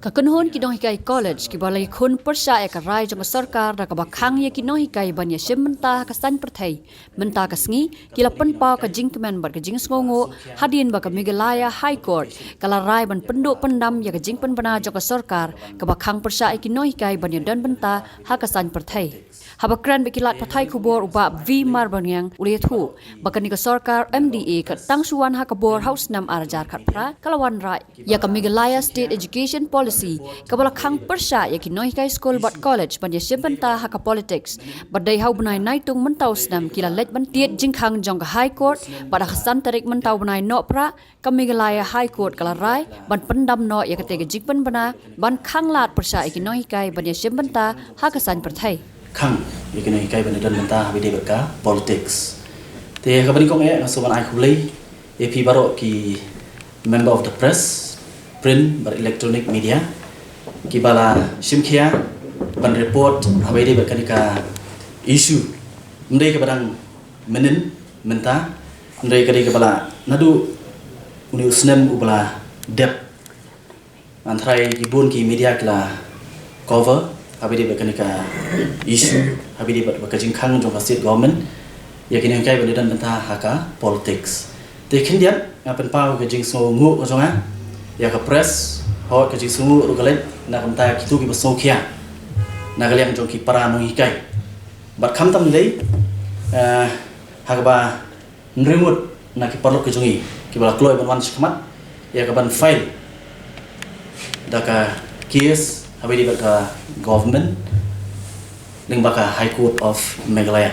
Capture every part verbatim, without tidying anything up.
Ka kynhun ki nonghikai college kiba la ïakhun pyrshah ïa ka rai jong ka sorkar da kaba khang ïa ki nonghikai ban ïashim bynta ha ka saiñ pyrthei mynta ka sngi ki la pynpaw ka jingkmen bad ka jingsngewnguh hadien ba ka Meghalaya High Court ka la rai ban pynduh pyndam ïa ka jingpynbna jong ka sorkar kaba khang pyrshah ïa ki nonghikai ban ïadon bynta ha ka saiñ pyrthei. Haba kren bad ki lad pathai khubor u Bah V Marbaniang u la ïathuh ba kane ka sorkar M D A ka tang shu wan ha ka bor ha u snem ar hajar khatphra ka la wanrah ïa ka Meghalaya State Education Policy kaba la khang pyrshah ïa ki nonghikai skul bad college ban ïashim bynta ha ka politics. Bad dei ha u bnai Naitung mynta u snem ki la leit ban tied jingkhang jong ka High Court bad ha ka san tarik mynta u bnai Nohprah ka Meghalaya High Court ka la rai ban pyndam noh ïa katei ka jingpynbna ban khang lad pyrshah ïa ki nonghikai ban ïashim bynta ha ka saiñ pyrthei. Khang ïa ki nonghikai ban ïadon bynta ha kaba ïadei bad ka politics. Te ha kaba nyngkong eh nga sngewbha ban ai khublei ïa phi baroh ki member of the press, print bad electronic media kiba la shim khia ban report ha kaba ïadei bad kane ka issue. Ym dei kaba dang mynnin mynta, hynrei ka dei kaba la naduh une u snem uba la dep. Ngan tharai ki bun ki media ki la cover ha kaba ïadei bad kane ka issue ha kaba ïadei bad ka jingkhang jong ka state government ïa ki nonghikai ban ïadon bynta ha ka politics. Te khyndiat nga pynpaw ka jingsngewnguh ka jong nga ïa ka press, hooid ka jingsngewnguh ruh ka leit na ka bynta kito kiba sngewkhia na ka liang jong ki para nonghikai. Bad khamtam lei, eh, ha kaba hynriew ngut na ki paralok ki jong ngi kiba la kloi ban wan shakhmat ïa ka ban file da ka case ha kaba ïadei bad ka government lyngba ka High Court of Meghalaya.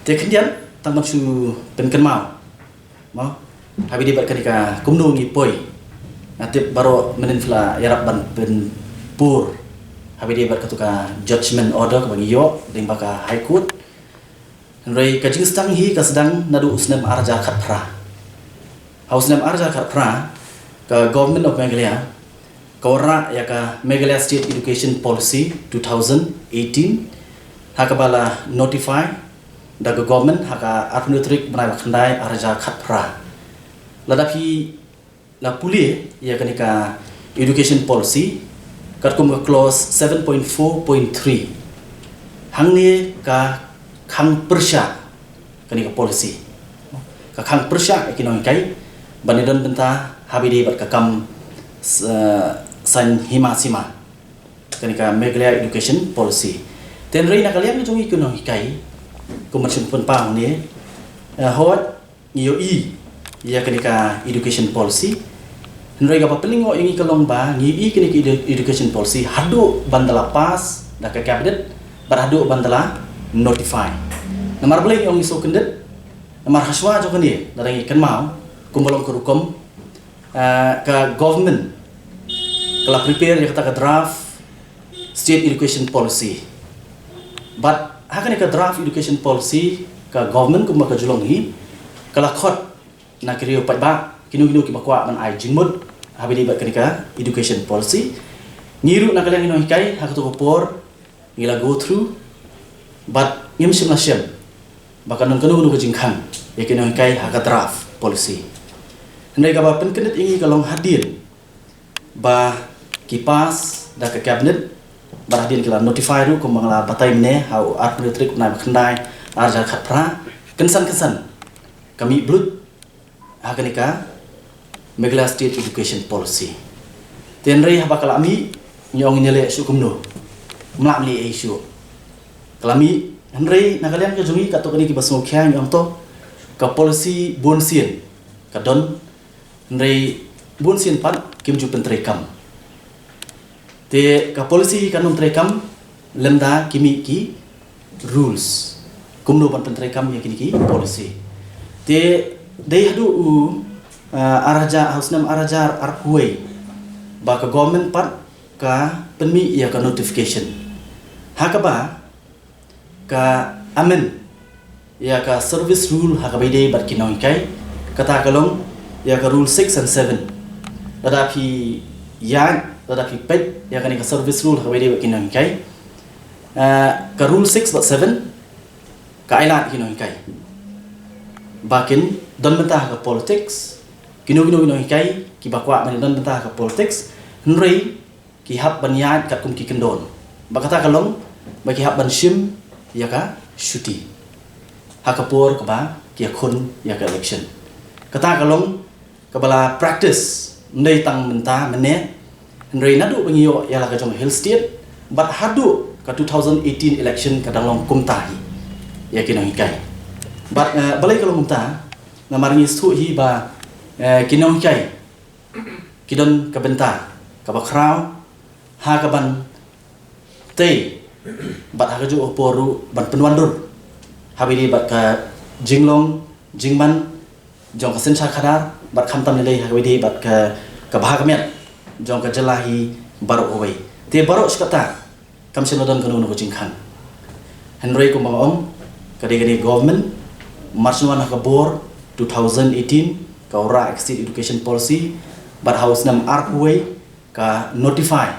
Te khyndiat tang ban shu pynkynmaw mo ha kaba ïadei bad kane ka kumno ngi poi. Nga tip baroh mynnin phi la ïarap ban pynpur ha kaba ïadei bad kato ka judgment order kaba ngi ïoh lyngba ka High Court. Hynrei ka jingsdang hi ka sdang naduh u snem ar hajar khatphra. Ha u snem ar hajar khatphra ka Government of Meghalaya ka wanrah ïa ka Meghalaya State Education Policy two thousand eighteen ha kaba la notify da ka government ha ka arphew tarik bnai ba khyndai ar hajar khatphra. Lada phi la pule ïa kane ka education policy katkum ka clause seven point four point three, hangne ka khang pyrshah kane ka policy. Ka khang pyrshah ïa ki nonghikai ban ïadon bynta ha kaba ïadei bad ka kam s-, eh, saiñ hima sima, kane ka Meghalaya Education Policy. Te hynrei na ka liang jong ngi ki nonghikai, kumba shu pynpaw hangne, eh, hooid ngi ïohi ïa kane ka education policy. Hynrei kaba pynlyngngoh ïa ngi ka long ba ngi ïohi kane ka edu-, education policy haduh ban da la pass da ka cabinet bad haduh ban da la notify. Namar balei ngi ong ngi sngewkyndit? Namar hashwa jong kane lada ngi kynmaw kumba long ka rukom, ah, ka government ka la prepare ïa kata ka draft State Education Policy. Bad ha kane ka draft education policy ka government kumba ka ju long hi ka la khot na ki riew paidbah kino kino kiba kwah ban ai jingmut ha kaba ïadei bad kane ka education policy. Ngi ruh na ka liang ki nonghikai ha kato ka por ngi la go through bad ngim shym la shem ba kan don kano kano ka jingkhang ïa ki nonghikai ha ka draft policy. Hynrei kaba pynkyndit ïa ngi ka long hadien ba ki pass da ka cabinet bad hadien ki la notify ruh kumba nga la batai mynne ha u arphew tarik bnai ba khyndai ar hajar khatphra, kynsan kynsan ka mih bluit ha kane ka Meghalaya State Education Policy. Te hynrei haba ka la mih ngi ong ngin ïaleh shuh kumno? Ym lah ban leh ei shuh. Ka la mih, hynrei na ka liang ka jong ngi katto katne kiba sngewkhia ngi ong to ka policy bunsien ka don, hynrei bunsien pat kim ju pyntreikam. Te ka policy kan ym treikam lymda ki mih ki rules kumno ban pyntreikam ïa kine ki policy. Te dei haduh u, ah, ar hajar, ha u snem ar hajar arphew wei ba ka government pat ka pynmih ïa ka notification ha kaba ka amend ïa ka service rule ha kaba ïadei bad ki nonghikai, kata ka long ïa ka rule six and seven. Lada phi ïaid, lada phi peit ïa kane ka service rule ha kaba ïadei bad ki nonghikai, eh, ka rule six bad seven ka ai lad ïa ki nonghikai ba kin don bynta ha ka politics, kino kino ki nonghikai kiba kwah ban don bynta ha ka politics, hynrei ki hap ban ïaid katkum ki kyndon. Ba kata ka long ba ki hap ban shim ïa ka shuti ha ka por kaba ki ïakhun ïa ka election. Kata ka long kaba la practice ym dei tang mynta mynne, hynrei naduh ba ngi ïoh ïa la ka jong Hill State bad haduh ka two thousand eighteen election ka dang long kumta hi ïa ki nonghikai. Bad, eh, balei ka long kumta? Namar ngi sngewthuh hi ba, eh, ki nonghikai ki don ka bynta kaba khraw ha kaban tei bad ha kajuh ka por ruh ban pynwandur ha kaba ïadei bad ka jinglong jingman jong ka synshar khadar bad khamtam lei lei ha kaba ïadei bad ka, ka bha ka miat jong ka jylla hi baroh kawei. Te baroh shi katta kam shym la don kano kano ka jingkhang. Hynrei kumba nga ong, ka dei ka dei government mar shu wan ha ka bor two thousand eighteen ka Wanrah State Education Policy bad ha u snem arphew wei ka notify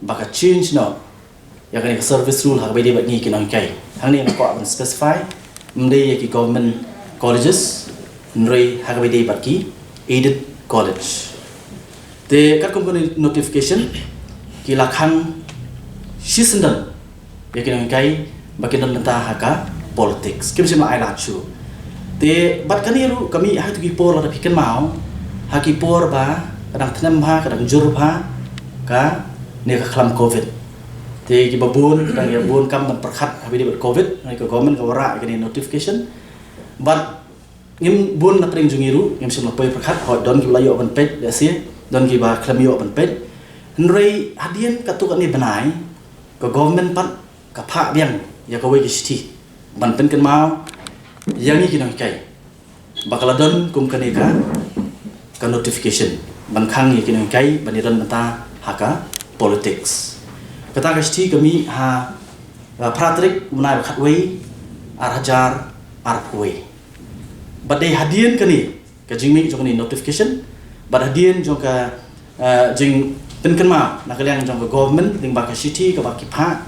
ba ka change noh ïa kane ka service rule ha kaba ïadei bad ngi ki nonghikai. Hangne nga kwah ban specify, ym dei ïa ki government colleges, hynrei ha kaba ïadei bad ki aided college. Te katkum kane notification ki la khang shisyndon ïa ki nonghikai ba kin don bynta ha ka politics. Kim shym la ai lad shuh. Te bad kane ruh ka mih ha kito ki por, lada phi kynmaw, ha ki por ba ka dang tnem bha, ka dang jur bha kane ka khlam covid. Te kiba bun ki dang ïa bun kam ban pyrkhat ha kaba ïadei bad covid, hynrei ka government ka wanrah ïa kane notification. Bad ngim, bun na pdeng jong ngi ruh ngim shym la poi pyrkhat, hooid don kiba la ïoh ban peit, lehse don kiba khlem ïoh ban peit. Hynrei hadien katto katne bnai ka government pat ka phah biang ïa kawei ka shithi ban pynkynmaw ïa ngi ki nonghikai ba ka la don kum kane ka, ka notification ban khang ïa ki nonghikai ban ïadon bynta ha ka politics. Kata ka shithi ka mih ha, uh, phra tarik u bnai ba khatwei, ar hajar arphew wei. Bad dei hadien kane ka jingmih jong kane notification bad hadien jong ka, eh, jingpynkynmaw na ka liang jong ka government lyngba ka shithi kaba ki phah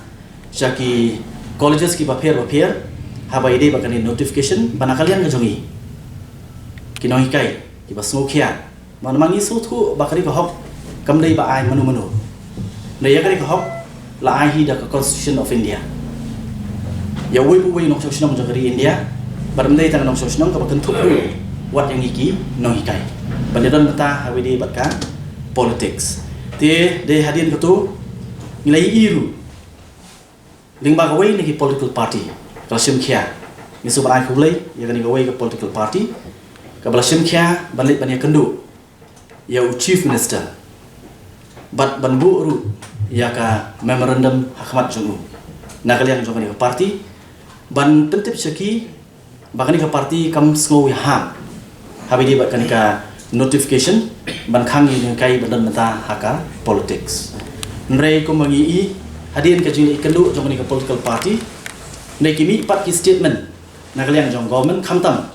sha ki colleges kiba pher bapher ha kaba ïadei bad kane notification, ba na ka liang ka jong ngi ki nonghikai kiba sngewkhia, namar ngi sngewthuh ba kane ka hok kam dei ba ai mano mano. Hynrei ïa kane ka hok la ai hi da ka Constitution of India ïa uwei pa uwei u nongshong shnong jong ka ri India, bad ym dei tang nongshong shnong, kaba kynthup ruh wat ïa ngi ki nonghikai ban ïadon bynta ha kaba ïadei bad ka politics. Te dei hadien kato ngi la ïohi ruh lyngba kawei na ki political party ka la shim khia. Ngi sngewbha ban ai khublei ïa kane kawei ka political party kaba la shim khia ban leit ban ïakynduh ïa u Chief Minister bad ban buh ruh ïa ka memorandum ha khmat jong u na ka liang jong kane ka party, ban pyntip sha ki ba kane ka party kam sngew ïahap ha kaba ïadei bad kane ka notification ban khang ïa ki nonghikai ban don bynta ha ka politics. Hynrei kumba ngi i, hadien ka jingïakynduh jong kane ka political party, hynrei ki mih pat ki statement na ka liang jong government, khamtam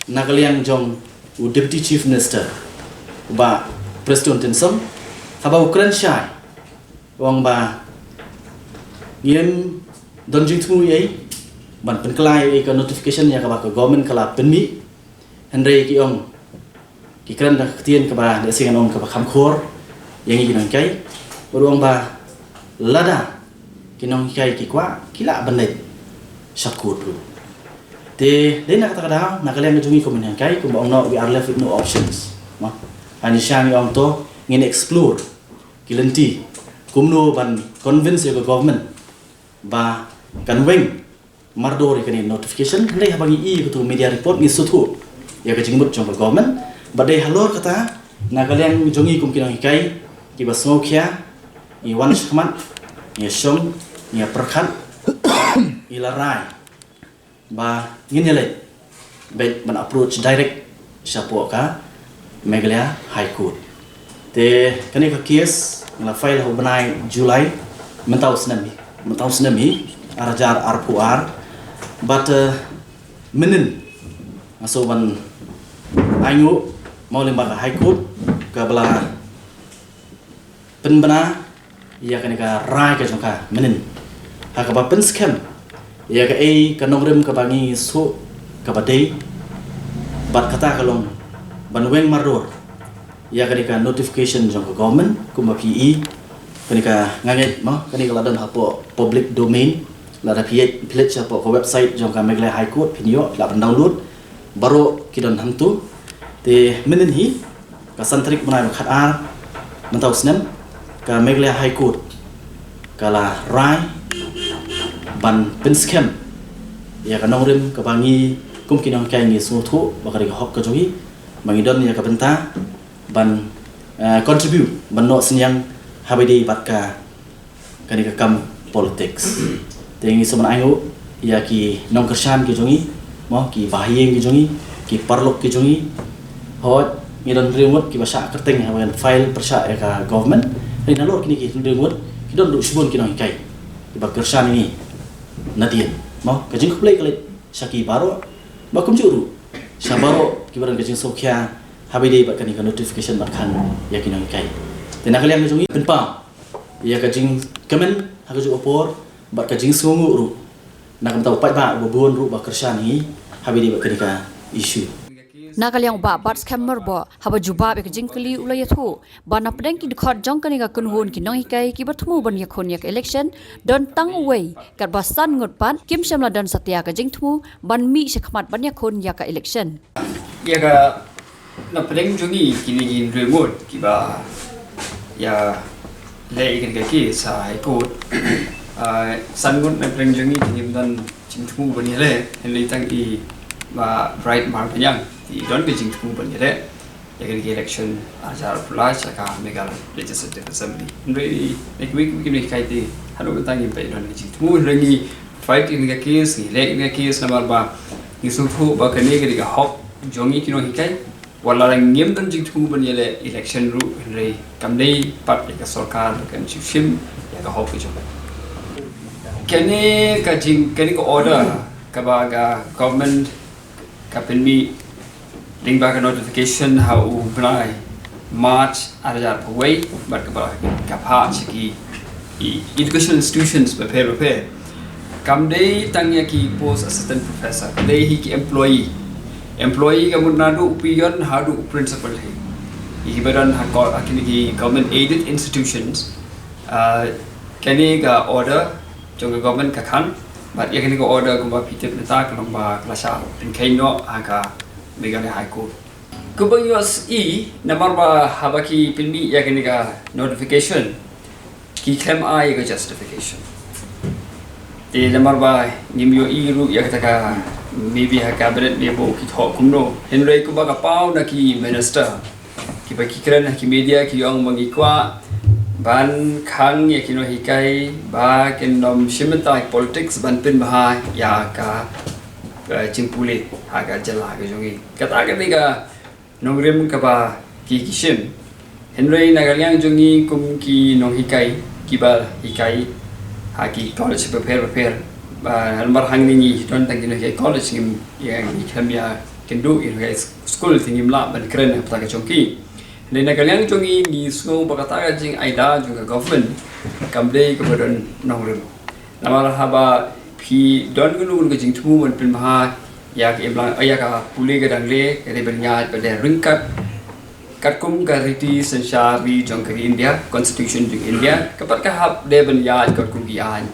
na ka liang jong u Deputy Chief Minister, u Bah Prestone Tynsong, haba u kren shai, u ong ba ngim don jingthmu ei ei ban pynkylla ïa ka notification ïa kaba ka government ka la pynmih. Hynrei ki ong, ki kren da ka ktien kaba, da ka ktien ong kaba kham khor ïa ngi ki nonghikai, bad u ong ba lada ki nonghikai ki kwah, ki lah ban leit sha court ruh. Te dei na kata ka daw na ka liang ka jong ngi kum ki nonghikai, kumba ong noh, we are left with no options. Mo, hangne sha ngi ong to ngin explore ki lynti kumno ban convince ïa ka government ba kan weng mardor ïa kane notification. Hynrei haba ngi i ïa kato media report ngi sngewthuh ïa ka jingmut jong ka government. Bad dei halor kata na ka liang jong ngi kum ki nonghikai kiba sngewkhia, ngi wan shakhmat, ngi shong, ngi pyrkhat, ngi la rai ba ngin ïaleit beit ban approach direct shapoh ka Meghalaya High Court. Te kane ka case ngi la file ha u bnai July mynta u snem hi, mynta u snem hi, ar hajar arphew ar. Bad, eh, mynnin nga sngewbha ban ainguh mo lyngba ka High Court kaba la pynbna ïa kane ka rai ka jong ka mynnin ha kaba pynskhem ïa kaei ka nongrim kaba ngi sngewthuh kaba dei. Bad kata ka long ban weng mardor ïa kane ka notification jong ka government, kumba phi i Kane ka nga ngeit mo, kane ka la don hapoh public domain, lada phi leit, phi leit sha hapoh ka website jong ka Meghalaya High Court, phin ïoh, lah ban download, baroh ki don hangto. Te mynhynnin hi, ka san tarik bnai ba khatar, mynta u snem, ka Meghalaya High Court ka la rai ban pynskhem ïa ka nongrim kaba ngi kum ki nonghikai ngi sngewthuh ba ka dei ka hok ka jong ngi, ba ngi don ïa ka bynta ban, eh, contribute, ban noh synñiang haba ïadei bad ka, kane ka kam politics. Te ngi sngewbha ban ai nguh ïa ki nongkyrshan ki jong ngi, mo, ki bahaïing ki jong ngi, ki paralok ki jong ngi. Hooid, ngi don hynriew ngut kiba shah kyrteng haba ngan file pyrshah ïa ka government. Hynrei nalor kine ki hynriew ngut, ki don ruh shibun ki nonghikai kiba kyrshan ïa ngi nadien, mo, ka jingkhublei ka leit sha ki baroh, ba kumjuh ruh sha baroh kiba don ka jingsngewkhia haba ïadei bad kane ka notification bad khang ïa ki nonghikai. Te na ka liang ka jong ngi, pynpaw ïa ka jingkmen ha kajuh ka por bad ka jingsngewnguh ruh na ka bynta u paidbah uba bun ruh ba kyrshan ïa ngi haba ïadei bad kane ka issue. Na ka liang u Bah Batskhem Myrboh, haba jubab ïa ka jingkylli, u la ïathuh ba na pdeng ki dkhot jong kane ka kynhun ki nonghikai kiba thmu ban ïakhun ïa ka election, don tang uwei, katba san ngut pat kim shym la don satia ka jingthmu ban mih shakhmat ban ïakhun ïa ka election. Ïa ka, na pdeng jong ngi kine ki hynriew ngut kiba ïa leh ïa kane ka case ha High Court. Ah, san ngut na pdeng jong ngi ki ngim don jingthmu ban ïaleh, hynrei tang i Bah Bright Marbaniang i don ka jingthmu ban ïaleh ïa kane ka election arhajar arphew lai sha ka Meghalaya Legislative Assembly. Hynrei na kiwei kiwei ki nonghikai te haduh mynta ngim pat don ka jingthmu, hynrei ngi fight ïa kane ka case, ngi leh ïa kane ka case namar ba ngi sngewthuh ba kane ka dei ka hok jong ngi ki nonghikai. Wat la ngim don jingthmu ban ïaleh election ruh, hynrei kam dei pat ïa ka sorkar kan shu shim ïa ka hok ka jong ngi. Kane ka jing, kane ka order kaba ka government ka pynmih lyngba ka notification ha u bnai March arhajar arphew wei, bad kaba ka phah sha ki i educational institutions bapher bapher. Kam dei tang ïa ki post assistant professor, ka dei hi ki employee. Employee ka mut naduh u peon haduh u principal hi. Ïa kiba don ha ko-, ha kine ki government aided institutions. Ah, kane ka order jong ka government ka khang, bad ïa kane ka order kumba phi tip mynta ka long ba ka la shah pynkheiñ noh ha ka Meghalaya High Court. Kumba ngi ïohi namar ba haba ki pynmih ïa kane ka notification ki khlem ai ka justification. Te namar ba ngim ïohi ruh ïa kata ka, maybe ha cabinet ne ba ki thoh kumno. Hynrei kumba ka paw na ki minister kiba ki kren ha ki media ki ong ba ngi kwah ban khang ïa ki nonghikai ba kin ym shim bynta politics ban pynbha ïa ka, eh, jingpule ha ka jylla ka jong ngi. Kata ka dei ka nongrim kaba ki, ki shim. Hynrei na ka liang jong ngi kum ki nonghikai kiba hikai ha ki college bapher bapher, ba namar hangne ngi don tang ki nonghikai college, ngim, ïa, ngi khlem ïakynduh ïa nonghikai school, te ngim lah ban kren ha kata ka jong ki. Hynrei na ka liang jong ngi ngi sngew ba kata ka jingaida jong ka government kam dei kaba don nongrim. Namar haba phi don kano kano ka jingthmu ban pynbha ïa ka imlang, ïa ka pule ka dang leh, ka dei ban ïaid bad ryngkat katkum ka riti synshar ri jong ka ri India, constitution jong India, ka pat ka hap dei ban ïaid katkum ki aiñ,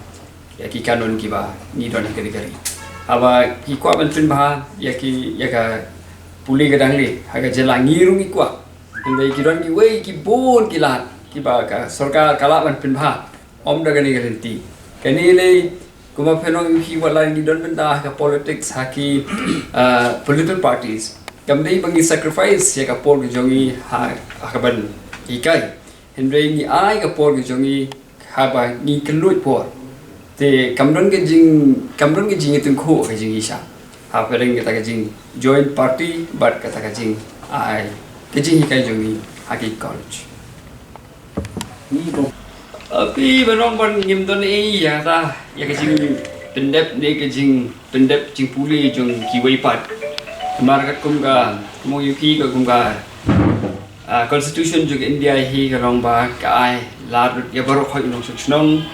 ïa ki kanun kiba ngi don ha ka ri ka ri. Haba ki kwah ban pynbha ïa ki, ïa ka pule ka dang leh ha ka jylla, ngi ruh ngi kwah. Hynrei ki don kiwei ki bun ki lad kiba ka sorkar ka lah ban pynbha. Ym da kane ka lynti. Kane lei, kumba phi ong, ïa ki, wat la ngi don bynta ha ka politics, ha ki, ah, political parties, kam dei ba ngi sacrifice ïa ka por ka jong ngi ha, ha kaban hikai. Hynrei ngi ai ka por ka jong ngi haba ngi kylluid por. Te kam don ka jing, kam don ka jingïatyngkhuh ka jingïaishah hapdeng kata ka jing join party bad kata ka jing, ai, ka jinghikai jong ngi ha ki college. Phi, ban ong ban ngim don ei ïa kata, ïa ka jingpyndep ne ka jingpyndep jingpule jong kiwei pat. Namar katkum ka, kum ong ïa phi, katkum ka, ah, constitution jong ka India hi ka long ba ka ai lad ïa baroh, hoi u nongshong shnong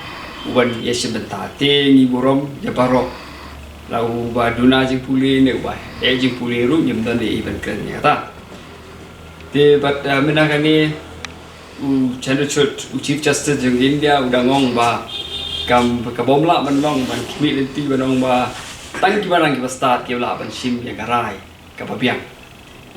u ban ïashim bynta. Te ngi burom ïa baroh, la uba duna jingpule ne uba eh jingpule ruh, ngim don ei ban kren ïa kata. Te bad, ah, mynta kane U Chandrachud, u Chief Justice jong India, u dang ong ba kam, ka bym lah ban long ban khmih lynti ban ong ba tang kiba nang kiba stad kiba lah ban shim ïa ka rai kaba biang.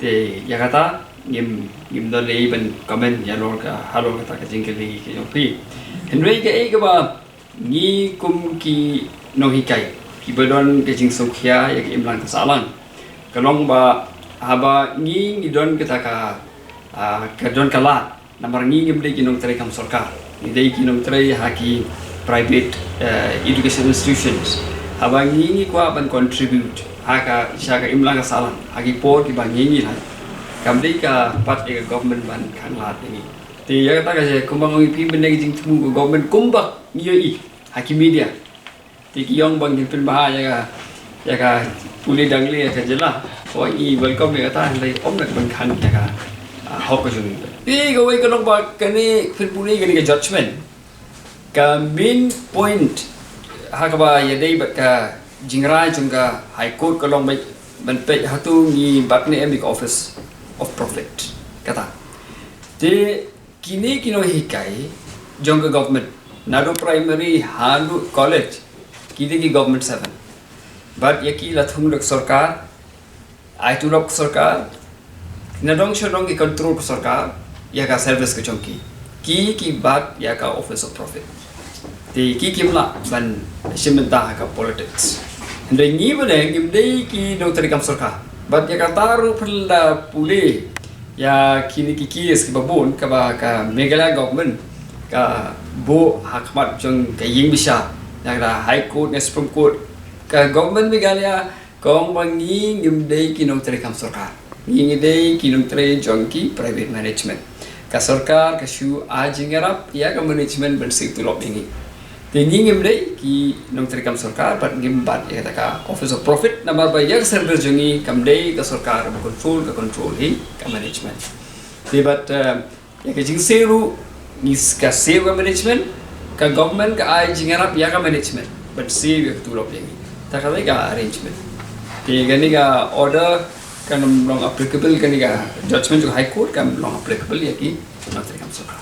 Te ïa kata ngim, ngim don ei ban comment ïa lor ka, halor kata ka jingkylli ka jong phi. Hynrei kaei kaba ngi kum ki nonghikai kiba don ka jingsngewkhia ïa ka imlang ka sahlang, ka long ba haba ngi, ngi don kata ka, ah, ka don ka lad, namar ngi ngim dei ki nongtrei kam sorkar, ngi dei ki nongtrei ha ki private, eh, education institutions. Haba ngi, ngi kwah ban contribute ha ka, sha ka imlang ka sahlang ha ki por kiba ngi, ngi lait, kam dei ka pat ïa ka government ban khang lad ïa ngi. Te ïa kata ka jia kumba ngi, phi mynne ka jingthmu ka government kumba ngi ïohi ha ki media. Te ki ong ba ngin pynbha ïa ka, ïa ka pule dang leh ïa ka jylla. Ko ngi welcome ïa kata, hynrei ym da ka ban khang ïa ka, ah, hok ka jong ngi. Te kawei ka long ba kane pynpule kane ka judgment, ka main point ha kaba ïadei bad ka jingrai jong ka High Court ka long ba ban peit hato ngi bat ne em ïa ka Office of Profit, kata. Te kine ki nonghikai jong ka government, naduh primary haduh college, ki dei ki government servant. Bad ïa ki la thung da ka sorkar, ai tulop ka sorkar, nadong shadong ki control ka sorkar ïa ka service ka jong ki. Ki, ki bat ïa ka Office of Profit. Te ki kim lah ban shim bynta ha ka politics. Hynrei ngi mynne ngim dei ki nongtrei kam sorkar. Bad ïa kata ruh phin da pule ïa kine ki case kiba bun kaba ka Meghalaya government ka buh ha khmat jong ka ïing bishar, ïa ka High Court ne Supreme Court. Ka government Meghalaya ka ong ba ngi ngim dei ki nongtrei kam sorkar. Ngi, ngi dei ki nongtrei jong ki private management. Ka sorkar ka shu ai jingïarap ïa ka management ban siew tulop ïa ngi. Te ngi ngim dei ki nongtrei kam sorkar bad ngim bat ïa kata ka Office of Profit, namar ba ïa ka service jong ngi kam dei ka sorkar ba control, ka control hi ka management. Te bad, eh, ïa ka jingsiew ruh ngi s-, ka siew ka management, ka government ka ai jingïarap ïa ka management ban siew ïa ka tulop ïa ngi. Kata ka dei ka arrangement. Te kane ka order kan long applicable, kane ka judgment jong High Court kan long applicable ïa ki nongtrei kam sorkar.